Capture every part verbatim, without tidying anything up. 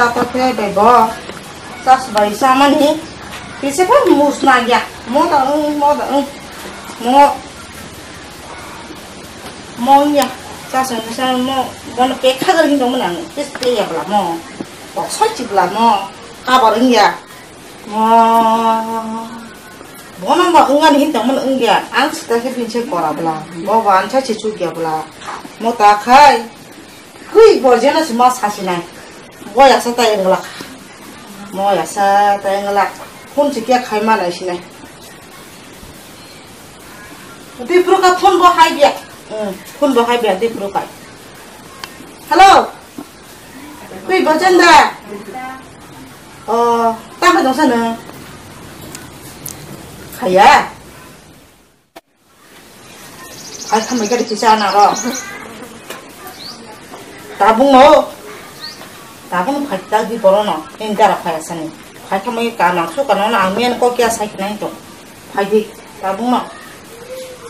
Apa khe bai bo? Chas bai chamani. Kisa pha mus na ya. Mo da ung, mo da ung. Mo. Mo ya. Chas bai sa mo. Bono pekha gar hin dong mo nang. Kis pe ya bla mo. Bo soi chi bla mo. Kabar ung ya. Mo. Bono ma wngani hinwi tongmani wngya, ang sita khe bini se kora bwla, bo bo ansa se chukya bwla, mo ta khai, kwi bo jeno se ma sasinai, bo yasa ta wngla, mo yasa ta wngla, phone se kya khai ma nai sinai. Dipru ka phone bo hai dia, hmm, phone bo hai dia Dipru ka. Hello. Kwi bo jenda. O, tamo dong sana. Khaya. Ai, khamai gari kisa na ro. Tabung no. Tabung phai ta di boro no. Eng gara phai asani. Phai khamai ka nang su ka no na ang men ko kya sai khnai to. Phai di. Tabung no.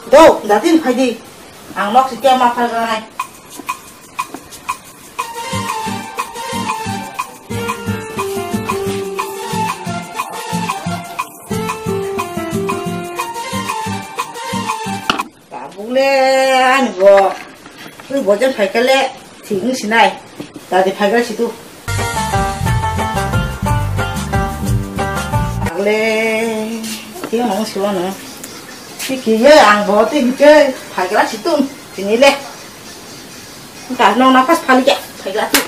Do, datin phai di. Ang nok si kya ma phai ganai. Tabuk le ani bo. Twi bojan phaikha le thik wng sinai. Dadi phaikha situ. Tagle thik wng siwano. Twi kiye ang bo twi hike phaikha situ. Tini le. Ka no na pas phali ke. Phaikha tu.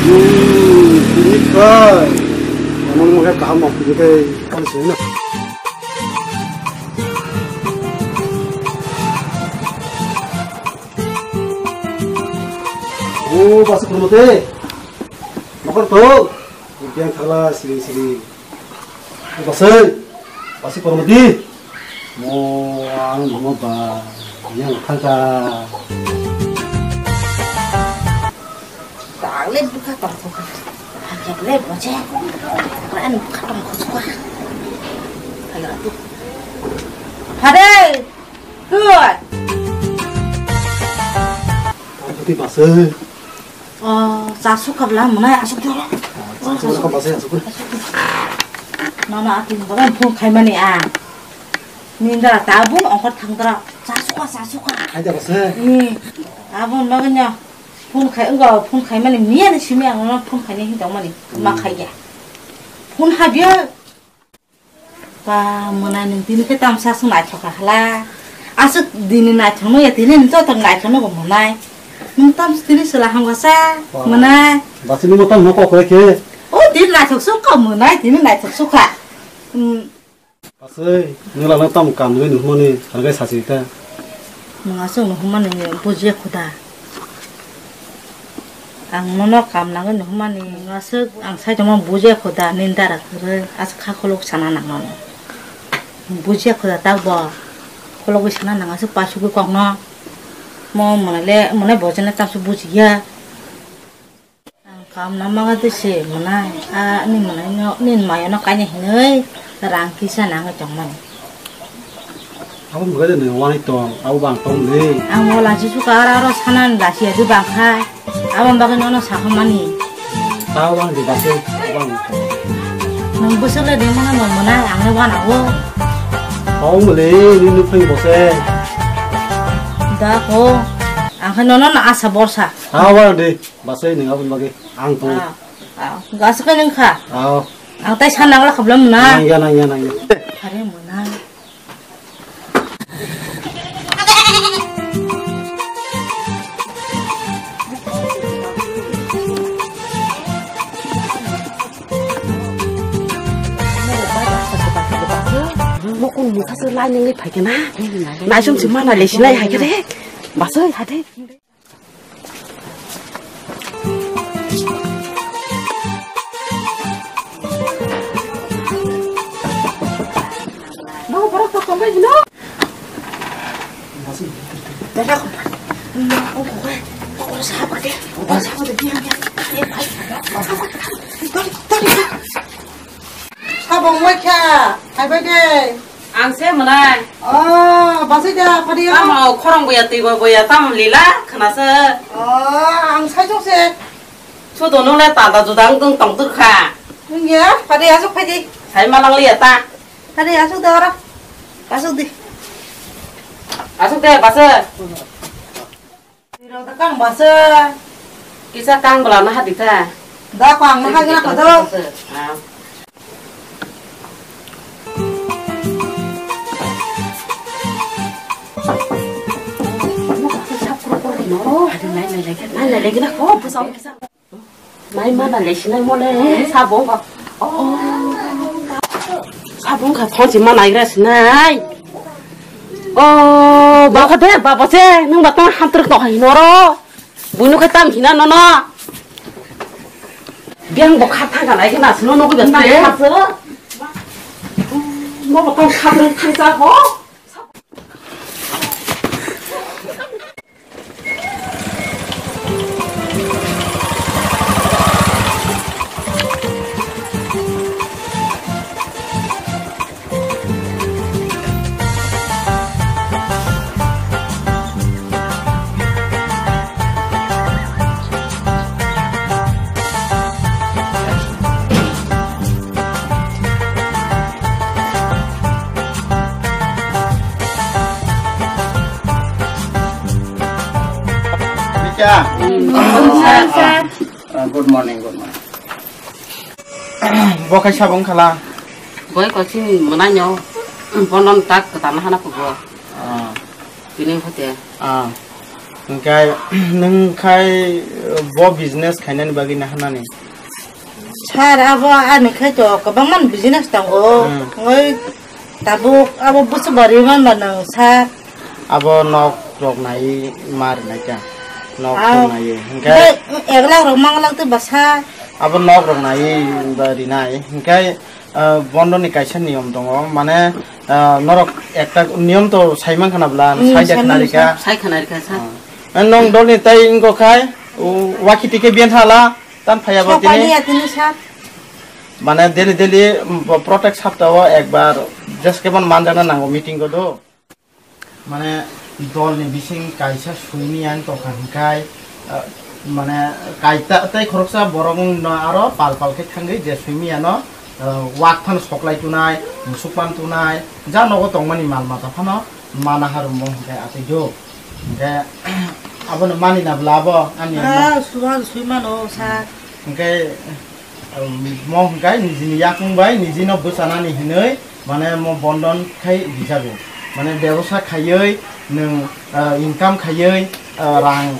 Hmm, ini kai. Emang mau kaham mau pergi kai. Kan sini. O, basa kurmate. Makar to. Biang khala siri siri. O, basa. Basa kurmate. Mo, ang mama ba. Yang khala. Tagle bukha tongkha. Hakle boje. Ran bukha tongkha suka. Hayo tu. Hade. Good. Tongkha ti basa. O, cha suka bla mwnai asuk jolo. Cha suka basa asuk. Mama atin bala phone khaimani a. Nindra tabung ongkor thangdra. Cha suka, cha suka. Khaida basa. Ni. Abon maganya. Phone khai, wngkha, phone khaimani miyani simi ang nono phone khaini hinwi tongmani, ma khaiya. Phone habya. Ba, mwnai nwng tini khe tamsa swk naithok kha hala. Aswk dini naithok no ya, tini nwng joto naithok no bo mwnai. Nwng tamsa tini chwla hamkha sa, mwnai. Basi nwng tamo kok khe. O, tini naithok swk kha mwnai, tini naithok swk kha. Hmm. Aswk, nwng lano tamo kam nugwi nuhumani, hwnwi sachi ta. Nwng aswk nuhumani bujiya khuda. Ang nono kam nangwi nuhumani, nwng aswk ang saitongma bujiya khuda, nini dara kwrwi, aswk kha khuluk sana nang nono. Bujiya khuda takbo, khulugwi sana nang aswk pasugwi kokno. Mo mwnai le, mwnai bo chana tamswk bujiya. Ang kam na manga de se mwnai, a, ni mwnai no, ni maya no kaina hinwi rang kisa nangwi tongmani. Abo mwnai de nini wani tong, abo bang tong de. Ang mo lachi suka ara aro sana ni lachi adi bang khai, abo bagwi nono sahamani. Abo bang de basi, abo bang tong. Nwng bwswk le de mwnai mo mwnai, ang le wana o. Abo mole, ni nuk phai bose. Da ko, ang khai nono na asa borsa. Abo bang de. Basai nwng aboni bagwi ang tongo. Ah, ah, gas khe nwng kha. Ao. Ang tai sana nangla khabla mwnai. Nangya, nangya, nangya. Are mwnai. Mokol mukha se lai nangwi phaikhe na. Naisum si mana le silai hai khe de. Basai hai de. Sabong waikha, hai bai de. Ang se mwnai. Oh, basai da, phadi o. Tamo khorong boya, twi bo boya, tamo lila, khna se. Oh, ang sai jong se. Sudo nung le talda juda wng tong tong tur kha. Wng ya, phadi asuk phai di. Sai ma lang liya ta. Phadi asuk da ora. Asuk di. Asuk de, basa. Twi rok da kang basa. Kisa kang bwla na hadi ta. Da kang na hadi na kha do. Ah. Nai mana le sinai mole sabong ka. Oh. Sabong ka thon si mana igra sinai. Oh, ba ka de, ba ba se, nung ba tang ham truk to hai noro. Bunu ka tam hina no no. Biang bo kha thang ka lai na sino no ko biang tang kha se. Mo ba tang kha truk thang sa ho. Bika. Sir, sir. Ah, good morning, good morning. Bo khai sabong khala. Boi ko sini menanyo. Bonon tak ketana hana pego. Ah. Pining hote. Ah. Engkai nung khai bo business khainani bagwi na hanani. Sir, abo ani khai to kwbangma business tongo. Hmm. Oi, tabuk abo busu bari man ba nang, sir. Abo nok rok nai ma rinai kha. Nok rok nai. Hinkhe ek lakh rok mang lak tei basa. Abo nok rok nai ba rinai. Hinkhe, ah, bondo ni kaisa niyom tongo. Mane, ah, norok ekta niyom to sai man khana bla, hmm, sai de khana rika. Sai khana rika, sir. Ah. Nong dol ni tai wngkha khai, u, wakiti khe biyan thala. Tan phaiya bo tini. Sokani ya tini sir. Mane daily daily, mm, bo-, protek sapta o ekbar jeske bon manjana nango meeting go do. Mane dol ni bising kaisa suini ang tokha hingkai, ah, mane kaita tei khoroksa borok wng no aro pal pal khe thangwi je suimi ano, ah, wak phano soklai tunai, musuk pan tunai, ja nogo tongmani mal mata phano mana harum bo hingkai atwi do. Hingke abono mani na bwla abo ani. Ah, suwan sui mano, sir. Hingke, um, mo hingke nijini yakung bai nijino bwchanani hinui mane mo bondon khai rijago. Mane bebosa khaioi nwng, ah, income khaioi, ah, rang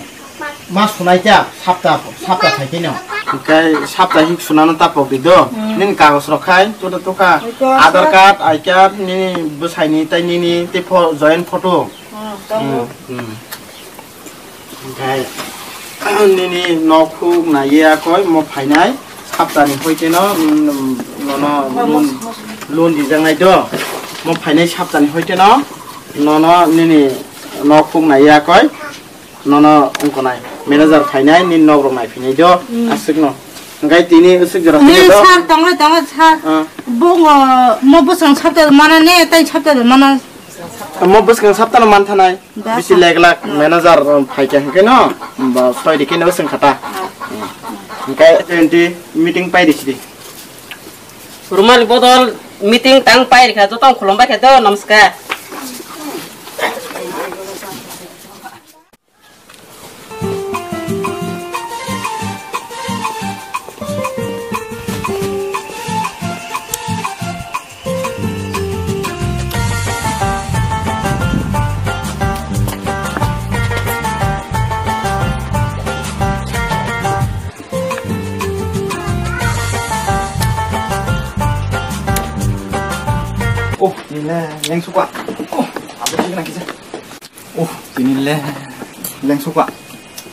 ma sunai kya sapta, sapta khai khe no. Hingke sapta hik sunano tapok di do. Hmm. Nini kagos rok khai, tuda tuka. Ito, Aadhaar sir. Card, I card, nini bwsaini tai nini tei pho-, joint photo. Hmm, tongo. Hmm, hmm. Hingke nini nok huk naiya koi mo phainai saptani hoite no, mm, nono loan, loan dijaknai do. Mo phainai saptani hoite no, nono nini nok huk naiya koi, nono wngkonai manager phainai, nini nok rok naiphinai do, hmm, aswk no. Hingke tini aswk jora. Ni sir, tongo, tongo, sir. Ah. Bungo mo bwswng sapta mana ne, tai sapta mana. Mo bwswng sapta no manthanai. Bisi lek lak manager, um, phai khe hingke no, ba soi di khe no seng khata. Hingke twenty meeting pai di sidi. Rumani bodol meeting tang pai rikha, jotong khulum bai khe do, namaskar. Oh, nile, leng suka. Oh, abo sih kena kisah. Oh, tini le, leng suka.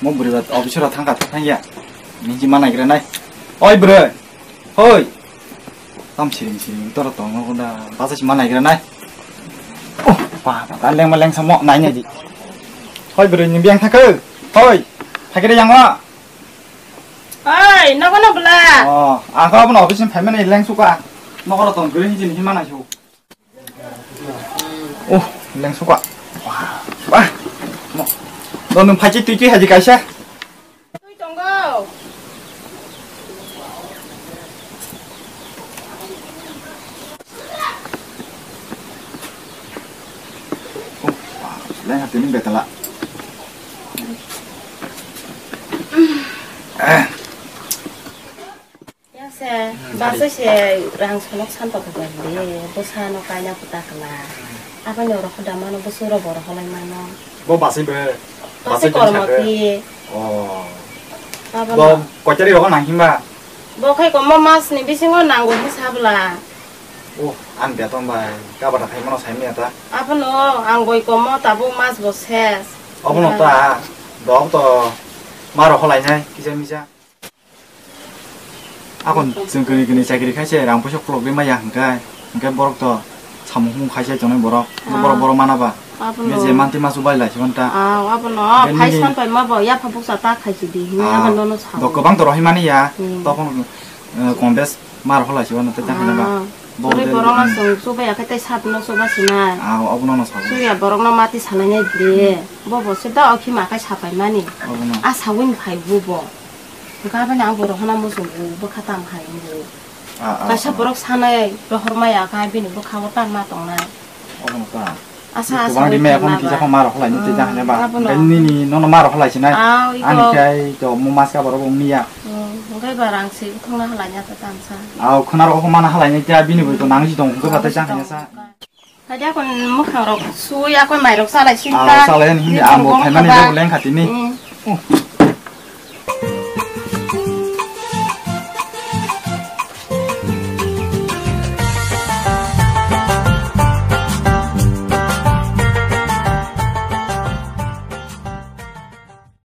Mo bwrwi ba office ro thangkha, thangya. Niji ma naigra nai. Oi, bwrwi. Hoi. Tam siring siring, tor tong no da, basa si ma naigra nai. Oh, pa, pa, ta leng ma leng samo, nai nai di. Hoi, bwrwi, ni biang thakhe. Oi, phakiri yango. Oi, nogo no bla. Oh, ako abono office ni phaimani lengsuka. Nogo ro tong gre hijin hima naisu. Oh, lengsuka. Wah, wah. No. No, nung phachi tui tui haji kaisa. Tui tongo. Oh, leng hati ni betala. Eh. Ya se, hmm, basa se rang sonok san pa kubar de, bosa no kaina puta kala. Apa ni oro khoda mano, bosu ro boro holai mano. Bo basi be, basi basi kormo khe. Ti. Oh. Apa bo no? Kochari ro nang himba. Bo khai komo mas ni bisingo nango hisabla. Oh, ang beton bai, kabata khai mano sai miya ta. Apa no, ang goi komo tabu mas bo ses. Apa no ta, dok to, maro holai nai, kisa misa. Akon chwng kini kini chakiri khai se rang puisa khulok ri maya hwnkhe, hwnkhe borok to samung humung khai se tongnai borok, ah, borok borok mana ba. Abono. Hwnkhe je manti masu bai lai se ta. Ah, abono. Bini phai san pai ma bo yapha buksa ta khai se di hwnwi, ah, abono no sa. Dok kwbang to rohimani ya, hmm, tokon, eh, kombes mar holai se ta jang hwnba. Ah. Bo buri de, borok no hmm, chwng chubai ya khe tei sat no chuba sinai. Ah, abono no sa. Chuya borok no mati sanai nai di. Hmm. Bo bo se da okhi ma khai sapai mani. Abono. A sawin phai bu bo. Hwnkhe aboni ang borok hana muchungo bwkha tam hai wngo. Ah, ah, kaisa ah, borok sanai rohor maya kha bini bwkha o tanma tongnai. Obo no ta. Asa asa kwbang wi rimai thangna aphano kisa ba. Khe ma rok hlai ni tei jang hwnba. Ah, abono. Hwnkhe nini nono ma rok hlai sinai. Ah, iko. Ani khai to mo mas ka borok wng niya. Hmm, hwnkhe ba rang se thongna hlai ya ta tamsa. Ah, khwna rok mana hlai ni tei bini bo to nang si tong hwnkhe ba tei jang hwnsa. Hadi akon mwkhang rok sui akon mai rok salai sin ta. Ah, salai ni hindi. Ni ang bo borok phaimani khaba. Bo leng khatini. Hmm. Oh.